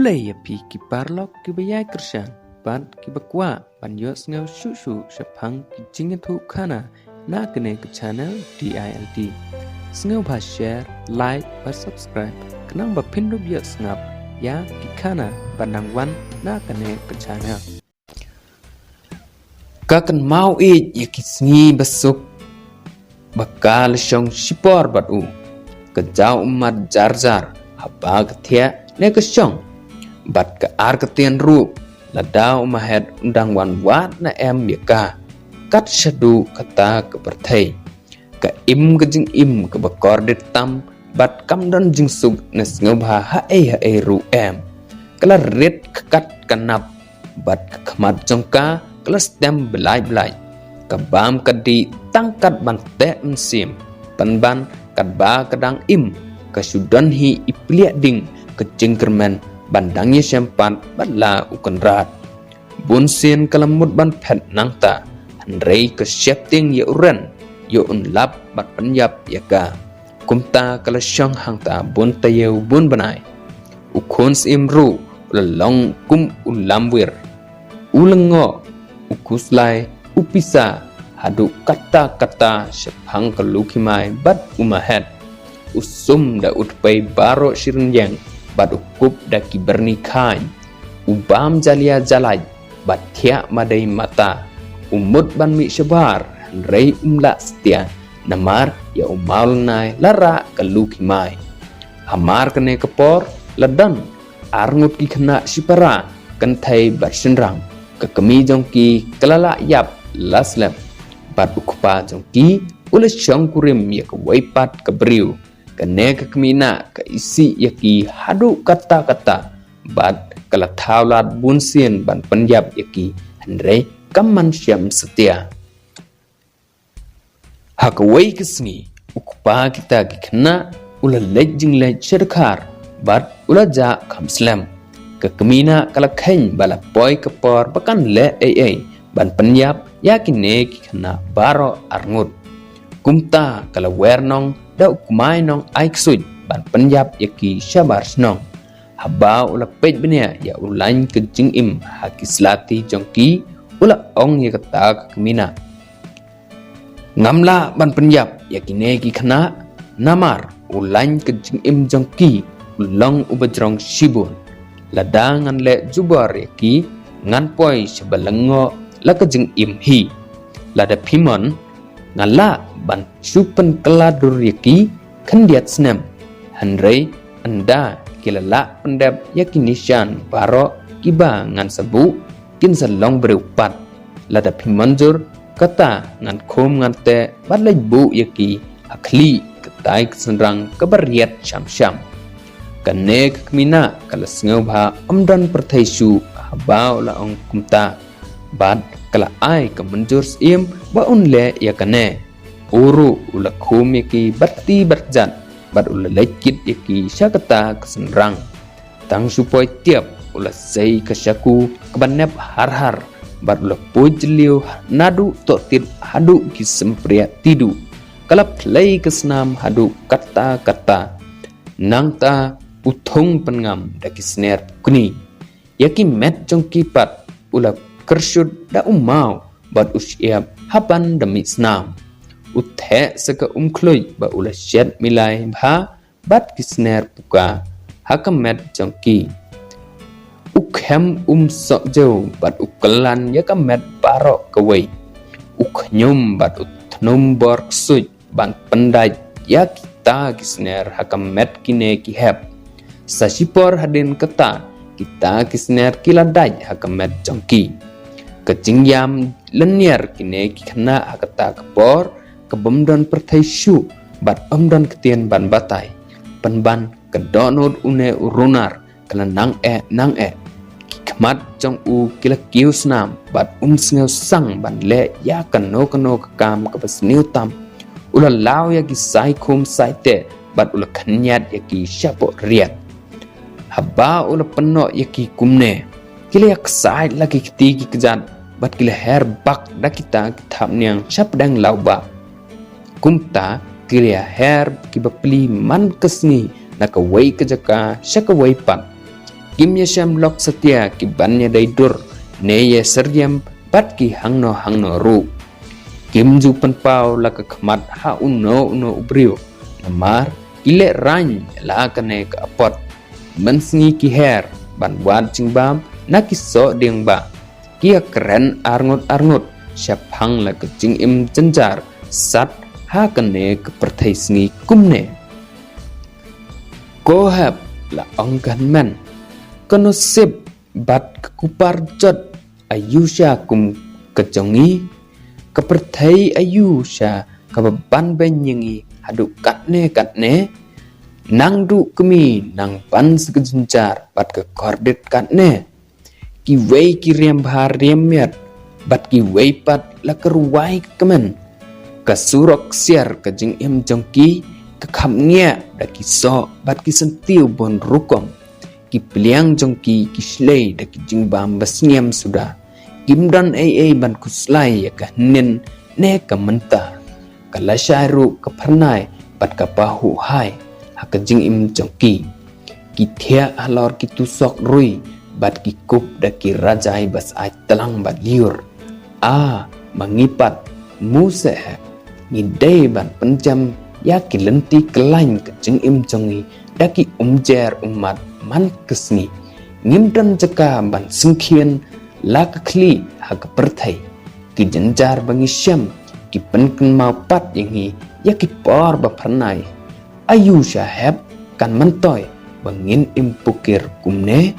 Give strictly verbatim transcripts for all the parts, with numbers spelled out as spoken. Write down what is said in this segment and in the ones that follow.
Khublei ïa phi ki paralok kiba ïai kyrshan bad kiba kwah ban ïohsngew shuh shuh shaphang ki jingïathuhkhana na kane ka channel D I L D. Sngewbha share, like bad subscribe khnang ba phin dup ïohsngew ïa ki khana ba nang wan na kane ka channel. Ka kynmaw ïeit ïa ki sngi ba suk ba ka la shong shipor bad u. Ka jaw ummat jar jar haba ka thiah ne ka shong. Bad ka ar ka tian ruh lada u Mahet u dang wan wad ne em ïa ka. Kat shaduh kata ka pyrthei ka im ka jingim kaba kordit tam bad kam don jingsuk ne sngewbha haei haei ruh em. Ka la rit ka kat ka nap bad ka khmat jong ka ka la stem blai blai. Ka bam ka dih tang kat ban teh mynsiem. Pynban katba ka dang im ka shu don hi i pliah ding ka jingkyrmen ban dang ïashem pat bad la u Kynrad. Bun sien ka la mut ban phet nangta hynrei ka sheptieng ïa u Ren ïoh un lap bad pynïap ïa ka. Kumta ka la shong hangta bun taïew bun bnai. U khun syiem ruh u la long kum u lamwir. U lyngngoh, u khuslai, u pisa haduh katta katta shaphang ka Lukhimai bad u Mahet. U sum da u tpei baroh shi rynïeng bad u kup da ki byrni khaiñ. U bam jalia jalait bad thiah madei mata. U mut ban mih shabar hynrei um lah satia namar ïa u mawlynnai la rah ka Lukhimai. Hamar kane ka por la don arngut ki khynnah shipara kynthei bad shynrang. Ka kmie jong ki ka la lah ïap la slem bad u kpa jong ki u la shong kurim ïa kawei pat ka briew. Kane ka kmie nah ka isih ïa ki haduh katta katta bad ka la thaw lad bun sien ban pynïap ïa ki hynrei kam man shem satia. Ha kawei ka sngi u kpa kita ki khynnah u la leit jingleit sha dkhar bad u la jah kham slem. Ka kmie nah ka la kheiñ ba la poi ka por ba kan leh ei ei ban pynïap ïa kine ki khynnah baroh arngut. Kumta ka la wer nong da u kmai nong ai ksuid ban pynïap ïa ki shabar shnong. Haba u la peit bniah ïa u lain ka jingim ha ki slati jong ki u la ong ïa kata ka kmie nah. Ngam lah ban pynïap ïa kine ki khynnah namar u lain ka jingim jong ki u long uba jrong shibun. Lada ngan leh jubor ïa ki ngan poi sha ba lyngngoh la ka jingim hi. Lada phi mon nga lah ban shu pynkylla dur ïa ki khyndiat snem. Hynrei ynda ki la lah pyndep ïa ki nishan baroh kiba ngan sa buh kin sa long briew pat. Lada phi mynjur kata ngan khum ngan teh bad leit buh ïa ki ha khlieh katai ka synrang kaba riat sham sham. Kane ka kmie nah ka la sngewbha ym don pyrthei shuh haba u la ong kumta bad ka la ai ka mynjur syiem ba un leh ïa kane. U ruh u la khum ïa ki bad kti bad kjat bad u la leit kit ïa ki sha kata ka synrang. Tang shu poi tiap u la sei ka shaku kaba nep har har bad u la poi jylliew naduh tohtit haduh ki sympriah tiduh. Ka la phlei ka snam haduh katta katta. Nangta u thung pynngam da ki sner pukni. Ïa ki met jong ki pat u la kyrshut da u maw bad u shyiap haban da mih snam. U theh sa ka um khluit ba u la shet milai bha bad ki sner puka ha ka met jong ki. U khem um soh jew bad u kyllan ïa ka met baroh kawei. U khñium bad u thnum bor ksuid ban pyndait ïa kita ki sner ha ka met kine ki hep. Sa shipor hadien kata kita ki sner ki la dait ha ka met jong ki. Ka jingïam lynñiar kine ki khynnah ha kata ka por ka bym don pyrthei shuh bad ym don ktien ban batai. Pynban ka dohnud une u runar ka la nang eh nang eh. Ki khmat jong u ki la kiew snam bad um sngew sang ban leh ïa kano kano ka kam kaba sniew tam. U la law ïa ki sai khum sai teh bad u la khynñiat ïa ki shapoh riat. Haba u la pynnoh ïa ki kumne ki la ïa ksaid la ki kti ki kjat bad ki la her bak da kita ki thapniang shapdeng lawbah. Kumta ki la ïa her kiba pli man ka sngi na kawei ka jaka sha kawei pat. Kim ïashem lok satia ki ban ïadei dur ne ïa syriem bad ki hangno hangno ruh. Kim ju pynpaw la ka khmat ha uno uno u briew. Namar ki leh rain la kane ka apot. Mynsngi ki her ban wad jingbam na ki soh dieng ba ki ïa kren arngut arngut shaphang la ka jingim jynjar sat ha kane ka pyrthei sngi kumne. Ko hep, la ong ka hynmen, ka nusip bad ka kupar jot aïu sha kum ka jong ngi, ka pyrthei aïu sha kaba ban beiñ ïa ngi haduh katne katne. Nang duh kmie nang ban sa ka jynjar bad ka kordit katne. Kiwei ki riam bha riam miat bad kiwei pat la ka rwai ka kmen. Ka surok siar ka jingim jong ki ka kham ngiah da ki soh bad ki syntiew bun rukom. Ki pliang jong ki ki shlei da ki jingbam ba sngem suda. Kim don ei ei ban khuslai ïa ka hynnin ne ka mynta. Ka lashai ruh ka phyrnai bad ka pahuh hai ha ka jingim jong ki. Ki thiah halor ki tusok rui bad ki kup da ki rajai ba sait tlang bad liur. A, ma ngi pat, mu seh hep, ngi dei ban pynjem ïa ki lynti kyllain ka jingim jong ngi da ki umjer ummat man ka sngi. Ngim don jaka ban sngewkhien la ka khlieh ha ka pyrthei. Ki jynjar ba ngi shem ki pynkynmaw pat ïa ngi ïa ki por ba phyrnai. Aïu sha hep kan myntoi ba ngin im pukir kumne?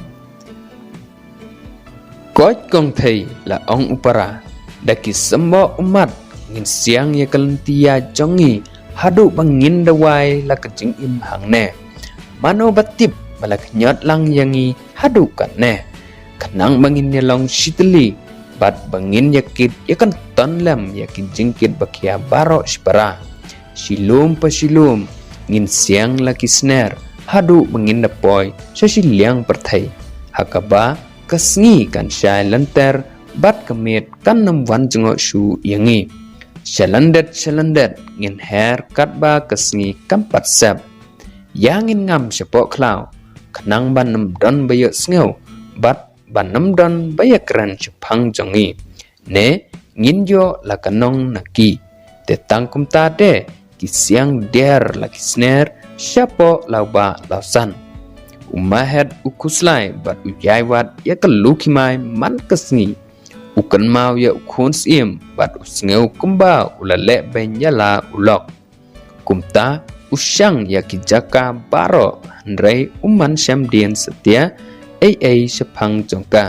Koit kong thei, la ong u para, da ki symboh ummat ngin siang ïa ka lynti ïa jong ngi haduh ba ngin da wai la ka jingim hangne. Mano ba tip ba la khñiot lang ïa ngi haduh katne. Khnang ba ngin ïa long shitylli bad ba ngin ïa kit ïa kan ton lem ïa ki jingkit ba khia baroh shipara. Shilum pa shilum ngin siang la ki sner haduh ba ngin da poi sha shiliang pyrthei. Ha kaba ka sngi kan shai lynter bad ka miet kan nym wan jngoh shuh ïa ngi. Sha lyndet sha lyndet ngin her katba ka sngi kam pat sep. Ïa ngin ngam shapoh khlaw khnang ban nym don ba ïohsngew bad ban nym don ba ïakren shaphang jong ngi. Ne ngin ïoh la ka nong na ki. Te tang kumta te ki siang der la ki sner shapoh lawbah lawsan. U Mahet u khuslai bad u ïai wad ïa ka lukhi mai man ka sngi. U kynmaw ïa u khun syiem bad u sngew kumba u la leh beiñ ïa la u lok. Kumta u shang ïa ki jaka baroh hynrei um man shem dien satia ei ei shaphang jong ka.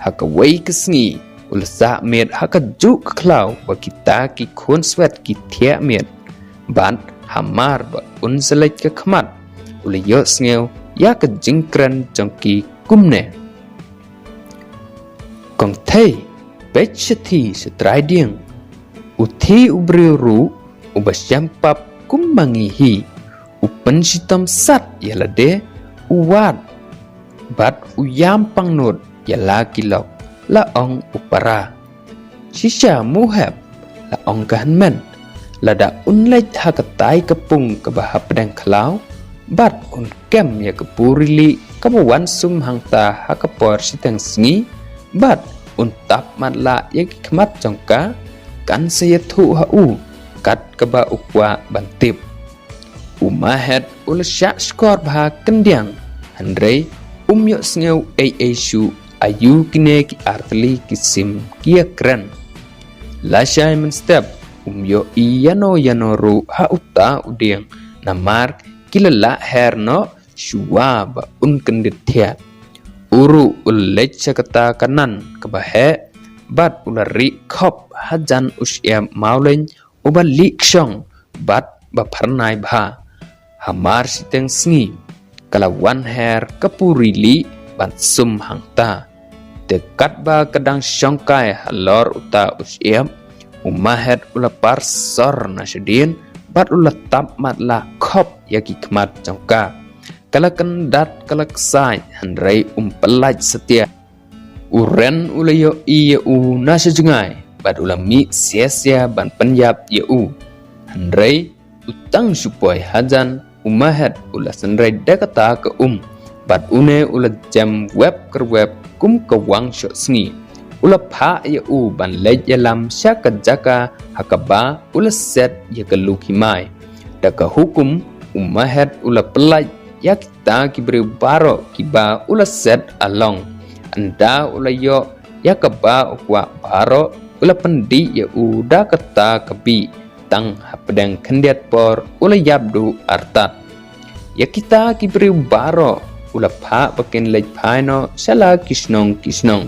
Ha kawei ka sngi u la sah miet ha kajuh ka khlaw ba kita ki khun swet ki thiah miet. Bad hamar ba un sa leit ka khmat u la ïohsngew ïa ka jingkren jong ki kumne. Kong thei, peit shathie sha trai dieng. U thie u briew ruh uba shem pap kum ma ngi hi. U pynshitom sat ïa lade, u wad bad u ïam pangnud ïa la ki lok, la ong u para. Shisha Moheb, la ong ka hynmen, lada un leit ha katai ka pung kaba hapdeng khlaw bad un kem ïa ka puri lieh kaba wan sum hangta ha ka por shiteng sngi bad un tap matlah ïa ki khmat jong ka, kan sa ïathuh ha u kat kaba u kwah ban tip. U Mahet u la shah shkor bha kyndiang hynrei um ïohsngew ei ei shuh aïu kine ki artylli ki sim ki ïakren. Lashai mynstep um ïohi ïano ïano ruh ha uta u dieng namar ki la lah her noh shuwa ba un kyndit thiah. U ruh u la leit sha kata ka nan kaba heh bad u la rieh khop hajan u shyiap mawleiñ uba lieh kshong bad ba phyrnai bha. Hamar shiteng sngi ka la wan her ka puri lieh ban sum hangta. Te katba ka dang shongkai halor uta u shyiap, u Mahet u la par sor na shadien bad u la tap matlah khop ïa ki khmat jong ka. Ka la kyndat ka la ksai hynrei um pyllait satia. U ren u la ïohi ïa u na sha jngai bad u la mih sia sia ban pynïap ïa u. Hynrei u tang shu poi hajan u Mahet u la synrei da kata ka um Bad une u la jem wep kyrwep kum ka wang shoh sngi. U la phah ïa u ban leit ïalam sha ka jaka ha kaba u la set ïa ka Lukhimai. Da ka hukum u Mahet u la pyllait ïa kita ki briew baroh kiba u la set along. Ynda u la ïoh ïa kaba u kwah baroh u la pyndih ïa u da kata ka bih. Tang hapdeng khyndiat por u la ïap duh artat. Ïa kita ki briew baroh u la phah ba kin leit phai noh sha la ki shnong ki shnong.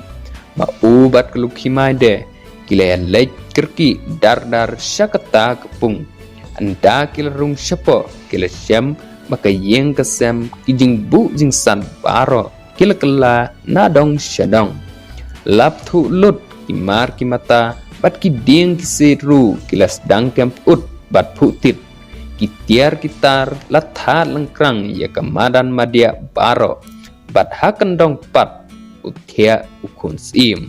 Ma u bad ka Lukhimai de ki la ïa leit kyrkieh dar dar sha kata ka pung. Ynda ki la rung shapoh ki la shem ba ka ïing ka sem ki jingbuh jingsat baroh ki la kylla na dong sha dong. La pthuh lut ki mar ki mata bad ki dieng ki sit ruh ki la sdang kem pyut bad phuh tit. Ki tiar ki tar la thad lyngkrang ïa ka madan madiah baroh bad ha kyndong pat u thiah u khun syiem.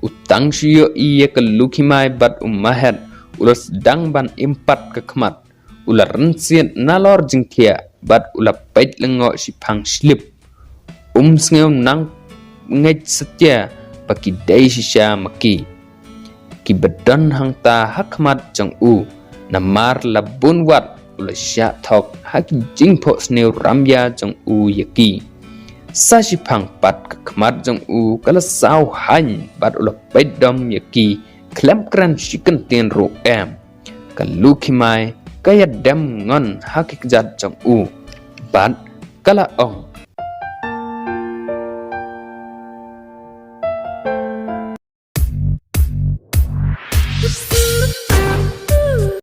U tang shu ïohi ïa ka Lukhimai bad u Mahet u la sdang ban im pat ka khmat. U la rynsied nalor jingthiah bad u la peit lyngngoh shiphang shlip. Um sngew nang ngeit satia ba ki dei shisha ma ki kiba don hangta ha khmat jong u. Namar la bun wat u la shah thok ha ki jingphohsniew ramïa jong u ïa ki. Sa shiphang pat ka khmat jong u ka la saw haiñ bad u la peit dom ïa ki khlem kren shi kyntien ruh em. Ka Lukhimai ka ïa dem ngon ha ki kjat jong u bad ka la ong,